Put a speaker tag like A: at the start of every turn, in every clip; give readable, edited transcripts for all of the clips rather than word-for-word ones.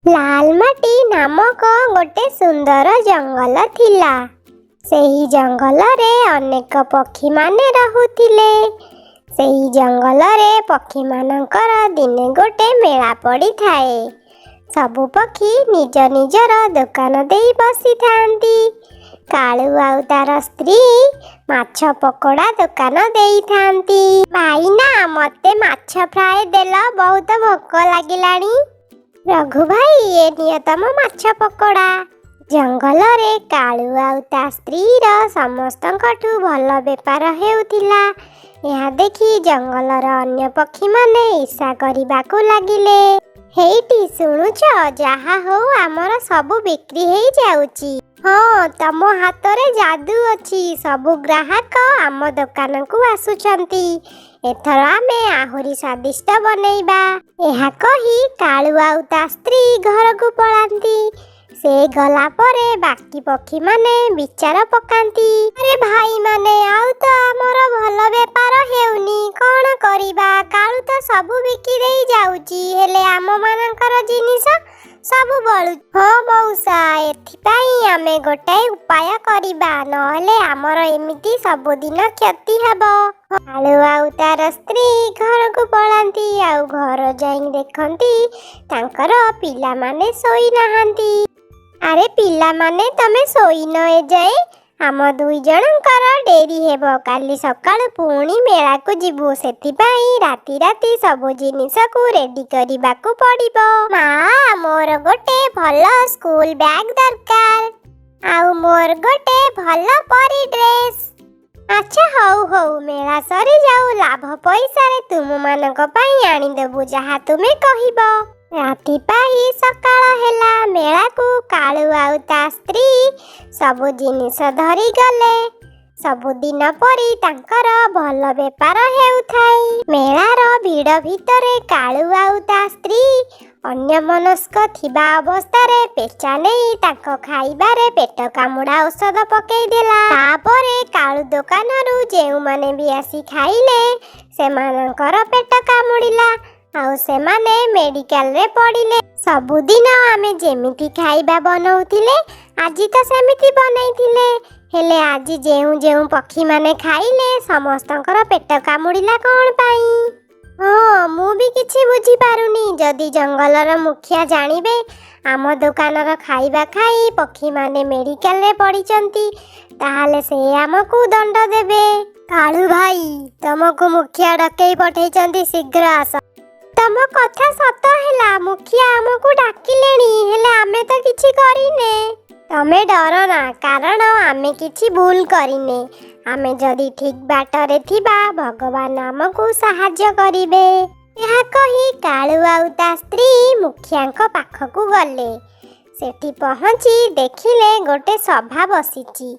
A: ଲାଲମାଟି ନାମକ ଗୋଟେ ସୁନ୍ଦର ଜଙ୍ଗଲ ଥିଲା। ସେହି ଜଙ୍ଗଲରେ ଅନେକ ପକ୍ଷୀମାନେ ରହୁଥିଲେ। ସେହି ଜଙ୍ଗଲରେ ପକ୍ଷୀମାନଙ୍କର ଦିନେ ଗୋଟେ ମେଳା ପଡ଼ିଥାଏ। ସବୁ ପକ୍ଷୀ ନିଜ ନିଜର ଦୋକାନ ଦେଇ ବସିଥାନ୍ତି। କାଳୁ ଆଉ ତାର ସ୍ତ୍ରୀ ମାଛ ପକୋଡ଼ା ଦୋକାନ ଦେଇଥାନ୍ତି। ଭାଇନା, ମତେ ମାଛ ଫ୍ରାଏ ଦେଲ, ବହୁତ ଭୋକ ଲାଗିଲାଣି। ରଘୁ ଭାଇ, ଏ ନିଅ ତମ ମାଛ ପକୋଡ଼ା। ଜଙ୍ଗଲରେ କାଳୁ ଆଉ ତା ସ୍ତ୍ରୀର ସମସ୍ତଙ୍କଠୁ ଭଲ ବେପାର ହେଉଥିଲା। ଏହା ଦେଖି ଜଙ୍ଗଲର ଅନ୍ୟ ପକ୍ଷୀମାନେ ଈର୍ଷା କରିବାକୁ ଲାଗିଲେ। ହେଇଟି ଶୁଣୁଛ, ଯାହା ହଉ ଆମର ସବୁ ବିକ୍ରି ହେଇଯାଉଛି। ହଁ, ତମ ହାତରେ ଯାଦୁ ଅଛି। ସବୁ ଗ୍ରାହକ ଆମ ଦୋକାନକୁ ଆସୁଛନ୍ତି। ଏଥର ଆମେ ଆହୁରି ସ୍ୱାଦିଷ୍ଟ ବନେଇବା। ଏହା କହି କାଳୁ ଆଉ ତା ସ୍ତ୍ରୀ ଘରକୁ ପଳାନ୍ତି। ସେ ଗଲା ପରେ ବାକି ପକ୍ଷୀମାନେ ବିଚାର ପକାନ୍ତି। ଆରେ ଭାଇମାନେ, ଆଉ ତ ଆମର ଭଲ ବେପାର ହେଉନି, କଣ କରିବା? କାଳୁ ତ ସବୁ ବିକି ଦେଇ ଯାଉଛି, ହେଲେ ଆମମାନଙ୍କର ଜିନିଷ ସବୁ ବଳୁ। ହଁ ମଉସା, ଏଥିପାଇଁ ଆମେ ଗୋଟାଏ ଉପାୟ କରିବା, ନହେଲେ ଆମର ଏମିତି ସବୁଦିନ କ୍ଷତି ହେବ। କାଳୁ ଆଉ ତାର ସ୍ତ୍ରୀ ଘରକୁ ପଳାନ୍ତି ଆଉ ଘର ଯାଇ ଦେଖନ୍ତି ତାଙ୍କର ପିଲାମାନେ ଶୋଇନାହାନ୍ତି। ଆରେ ପିଲାମାନେ, ତମେ ଶୋଇନ ଏଯାଏଁ? ଆମ ଦୁଇ ଜଣଙ୍କର ଡେରି ହେବ। କାଲି ସକାଳୁ ପୁଣି ମେଳାକୁ ଯିବୁ, ସେଥିପାଇଁ ରାତି ରାତି ସବୁ ଜିନିଷକୁ ରେଡି କରିବାକୁ ପଡ଼ିବ। ମା, ମୋର ଗୋଟେ ଭଲ ସ୍କୁଲ ବ୍ୟାଗ ଦରକାର ଆଉ ମୋର ଗୋଟେ ଭଲ ପରି ଡ୍ରେସ୍। ଆଚ୍ଛା, ହଉ ହଉ, ମେଳା ସରିଯାଉ, ଲାଭ ପଇସାରେ ତୁମମାନଙ୍କ ପାଇଁ ଆଣିଦେବୁ ଯାହା ତୁମେ କହିବ। ରାତି ପାହି ସକାଳ ହେଲା। ମେଳାକୁ କାଳୁ ଆଉ ତା ସ୍ତ୍ରୀ ସବୁ ଜିନିଷ ଧରି ଗଲେ। ସବୁଦିନ ପରି ତାଙ୍କର ଭଲ ବେପାର ହେଉଥାଏ। ମେଳାର ଭିଡ଼ ଭିତରେ କାଳୁ ଆଉ ତା ସ୍ତ୍ରୀ ଅନ୍ୟମନସ୍କ ଥିବା ଅବସ୍ଥାରେ ପେଚା ନେଇ ତାଙ୍କ ଖାଇବାରେ ପେଟ କାମୁଡ଼ା ଔଷଧ ପକେଇଦେଲା। ତାପରେ କାଳୁ ଦୋକାନରୁ ଯେଉଁମାନେ ବି ଆସି ଖାଇଲେ, ସେମାନଙ୍କର ପେଟ କାମୁଡ଼ିଲା ଆଉ ସେମାନେ ମେଡିକାଲରେ ପଡ଼ିଲେ। ସବୁଦିନ ଆମେ ଯେମିତି ଖାଇବା ବନଉଥିଲେ, ଆଜି ତ ସେମିତି ବନେଇଥିଲେ, ହେଲେ ଆଜି ଯେଉଁ ଯେଉଁ ପକ୍ଷୀମାନେ ଖାଇଲେ ସମସ୍ତଙ୍କର ପେଟ କାମୁଡ଼ିଲା କଣ ପାଇଁ? ହଁ, ମୁଁ ବି କିଛି ବୁଝିପାରୁନି। ଯଦି ଜଙ୍ଗଲର ମୁଖିଆ ଜାଣିବେ ଆମ ଦୋକାନର ଖାଇବା ଖାଇ ପକ୍ଷୀମାନେ ମେଡିକାଲରେ ପଡ଼ିଛନ୍ତି, ତାହେଲେ ସେ ଆମକୁ ଦଣ୍ଡ ଦେବେ। କାଳୁ ଭାଇ, ତମକୁ ମୁଖିଆ ଡକେଇ ପଠେଇଛନ୍ତି, ଶୀଘ୍ର ଆସ। ତମ କଥା ସତ ହେଲା, ମୁଖିଆ ଆମକୁ ଡାକିଲେଣି, ହେଲେ ଆମେ ତ କିଛି କରିନେ। ତମେ ଡର ନା, କାରଣ ଆମେ କିଛି ଭୁଲ କରିନେ। ଆମେ ଯଦି ଠିକ ବାଟରେ ଥିବା, ଭଗବାନ ଆମକୁ ସାହାଯ୍ୟ କରିବେ। ଏହା କହି କାଳୁ ଆଉ ତା ସ୍ତ୍ରୀ ମୁଖିଆଙ୍କ ପାଖକୁ ଗଲେ। ସେଠି ପହଞ୍ଚି ଦେଖିଲେ ଗୋଟେ ସଭା ବସିଛି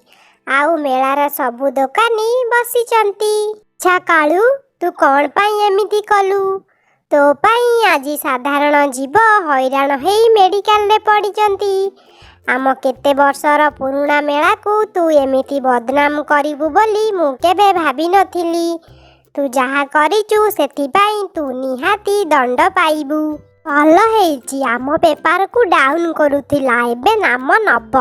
A: ଆଉ ମେଳାର ସବୁ ଦୋକାନୀ ବସିଛନ୍ତି। ଆଚ୍ଛା କାଳୁ, ତୁ କଣ ପାଇଁ ଏମିତି କଲୁ? ତୋ ପାଇଁ ଆଜି ସାଧାରଣ ଜୀବ ହଇରାଣ ହେଇ ମେଡିକାଲରେ ପଡ଼ିଛନ୍ତି। ଆମ କେତେ ବର୍ଷର ପୁରୁଣା ମେଳାକୁ ତୁ ଏମିତି ବଦନାମ କରିବୁ ବୋଲି ମୁଁ କେବେ ଭାବିନଥିଲି। ତୁ ଯାହା କରିଛୁ, ସେଥିପାଇଁ ତୁ ନିହାତି ଦଣ୍ଡ ପାଇବୁ। ଭଲ ହେଇଛି, ଆମ ବେପାରକୁ ଡାଉନ କରୁଥିଲା, ଏବେ ନାମ ନବ।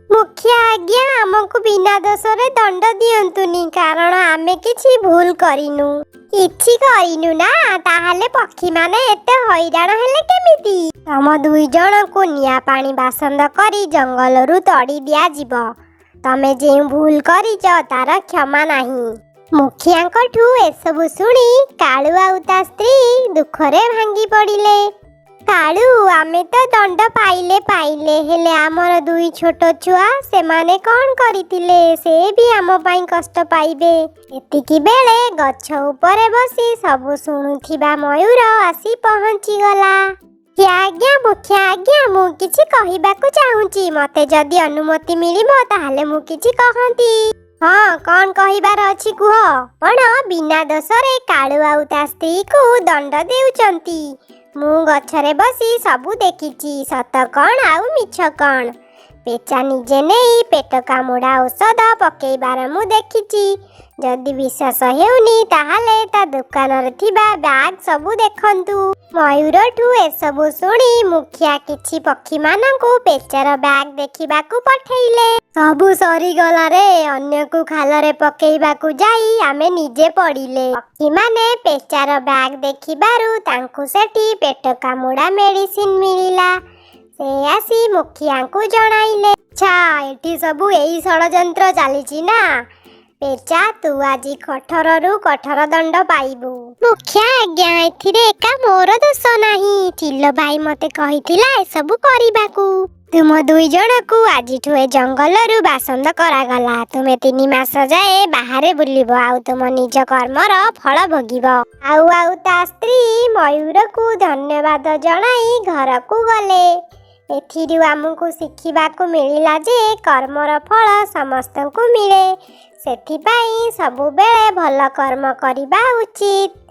A: ମୁଖିଆ ଆଜ୍ଞା, ଆମକୁ ବିନା ଦୋଷରେ ଦଣ୍ଡ ଦିଅନ୍ତୁନି, କାରଣ ଆମେ କିଛି ଭୁଲ କରିନୁ। କିଛି କରିନୁ ନା? ତାହେଲେ ପକ୍ଷୀମାନେ ଏତେ ହଇରାଣ ହେଲେ କେମିତି? ତମ ଦୁଇ ଜଣଙ୍କୁ ନିଆଁ ପାଣି ବାସନ୍ଦ କରି ଜଙ୍ଗଲରୁ ତଡ଼ି ଦିଆଯିବ। ତମେ ଯେଉଁ ଭୁଲ କରିଛ ତାର କ୍ଷମା ନାହିଁ। ମୁଖିଆଙ୍କଠୁ ଏସବୁ ଶୁଣି କାଳୁ ଆଉ ତା ସ୍ତ୍ରୀ ଦୁଃଖରେ ଭାଙ୍ଗି ପଡ଼ିଲେ। କାଳୁ, ଆମେ ତ ଦଣ୍ଡ ପାଇଲେ ପାଇଲେ, ହେଲେ ଆମର ଦୁଇ ଛୋଟ ଛୁଆ, ସେମାନେ କଣ କରିଥିଲେ? ସେ ବି ଆମ ପାଇଁ କଷ୍ଟ ପାଇବେ। ଏତିକି ବେଳେ ଗଛ ଉପରେ ବସି ସବୁ ଶୁଣୁଥିବା ମୟୂର ଆସି ପହଞ୍ଚିଗଲା। ମୁଖିଆ ଆଜ୍ଞା, ମୁଖିଆ ଆଜ୍ଞା, ମୁଁ କିଛି କହିବାକୁ ଚାହୁଁଛି। ମତେ ଯଦି ଅନୁମତି ମିଳିବ, ତାହେଲେ ମୁଁ କିଛି କହନ୍ତି। ହଁ, କଣ କହିବାର ଅଛି କୁହ। ଆପଣ ବିନା ଦୋଷରେ କାଳୁ ଆଉ ତା ସ୍ତ୍ରୀକୁ ଦଣ୍ଡ ଦେଉଛନ୍ତି। ମୁଁ ଗଛରେ ବସି ସବୁ ଦେଖିଛି, ସତ କଣ ଆଉ ମିଛ କଣ। ପେଚା ନିଜେ ନେଇ ପେଟ କାମୁଡ଼ା ଔଷଧ ପକେଇବାର ମୁଁ ଦେଖିଛି। ଯଦି ବିଶ୍ୱାସ ହେଉନି, ତାହେଲେ ତା ଦୋକାନରେ ଥିବା ବ୍ୟାଗ୍ ସବୁ ଦେଖନ୍ତୁ। ମୟୂରଠୁ ଏସବୁ ଶୁଣି ମୁଖିଆ କିଛି ପକ୍ଷୀମାନଙ୍କୁ ପେଚାର ବ୍ୟାଗ୍ ଦେଖିବାକୁ ପଠେଇଲେ। ସବୁ ସରିଗଲା ରେ, ଅନ୍ୟକୁ ଖାଲରେ ପକେଇବାକୁ ଯାଇ ଆମେ ନିଜେ ପଡ଼ିଲେ। ପକ୍ଷୀମାନେ ପେଚାର ବ୍ୟାଗ୍ ଦେଖିବାରୁ ତାଙ୍କୁ ସେଠି ପେଟ କାମୁଡ଼ା ମେଡିସିନ ମିଳିଲା। ସେ ଆସି ମୁଖିଆଙ୍କୁ ଜଣାଇଲେ। ଆଚ୍ଛା, ଏଠି ସବୁ ଏଇ ଷଡ଼ଯନ୍ତ୍ର ଚାଲିଛି ନା? ପେଚା, ତୁ ଆଜି କଠୋରରୁ କଠୋର ଦଣ୍ଡ ପାଇବୁ। ମୁଖିଆ ଆଜ୍ଞା, ଏଥିରେ ଏକା ମୋର ଦୋଷ ନାହିଁ। ଚିଲ ଭାଇ ମତେ କହିଥିଲା ଏସବୁ କରିବାକୁ। ତୁମ 2 ଜଣକୁ ଆଜିଠୁ ଏ ଜଙ୍ଗଲରୁ ବାସନ୍ଦ କରାଗଲା। ତୁମେ 3 ମାସ ଯାଏ ବାହାରେ ବୁଲିବ ଆଉ ତୁମ ନିଜ କର୍ମର ଫଳ ଭୋଗିବ। ଆଉ ଆଉ ତା ସ୍ତ୍ରୀ ମୟୂରକୁ ଧନ୍ୟବାଦ ଜଣାଇ ଘରକୁ ଗଲେ। ଏଥିରୁ ଆମକୁ ଶିଖିବାକୁ ମିଳିଲା ଯେ କର୍ମର ଫଳ ସମସ୍ତଙ୍କୁ ମିଳେ। ସେଥିପାଇଁ ସବୁବେଳେ ଭଲ କର୍ମ କରିବା ଉଚିତ।